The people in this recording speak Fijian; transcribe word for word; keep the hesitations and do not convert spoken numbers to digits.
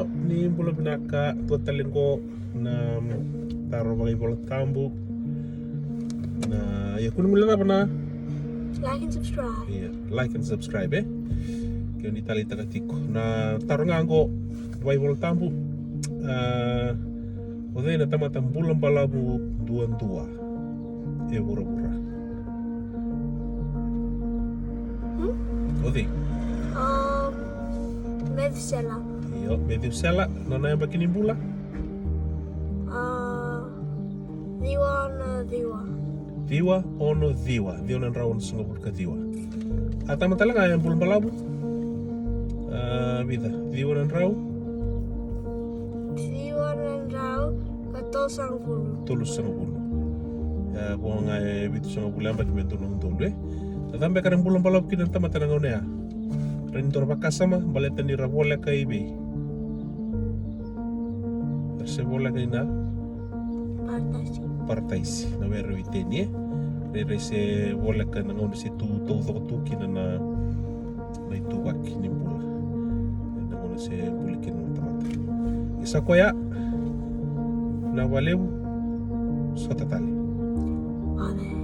Ni bula vinaka, dua tale qo na taro vakaivolatabu. Na ia kua ni guilecava na Like and subscribe. Ia, like and subscribe, e. Ke ni taleitaka tiko na taro ga qo vakaivolatabu. A, o cei na tamata bula balavu duadua e vuravura? O cei? Um, Methusela. Io, Methusela, nona yabaki ni bula? Uh, ciwa ono ciwa. Ciwa ono ciwa, ciwa na drau ono sagavulu ka ciwa. A tamata tale ga e bula balavu? A, vica, ciwa na drau? Ciwa na drau ka tolu sagavulu. Tolu sagavulu. E, vo ga e vitu sagavulu yabaki me dua na udolu, e. Cava beka era bula balavu kina na tamata na gauna ya? Ra ni dua na vakasama, baleta ni ra voleka i vei? Ra se voleka i na Parataisi. Parataisi, na were o Iteni, e. Rairai se voleka na gauna se tu taucoko tu kina na, na ituvaki ni bula. Na gauna se buli kina na tamata. E sa koya, na valevu, sota tale. Amen.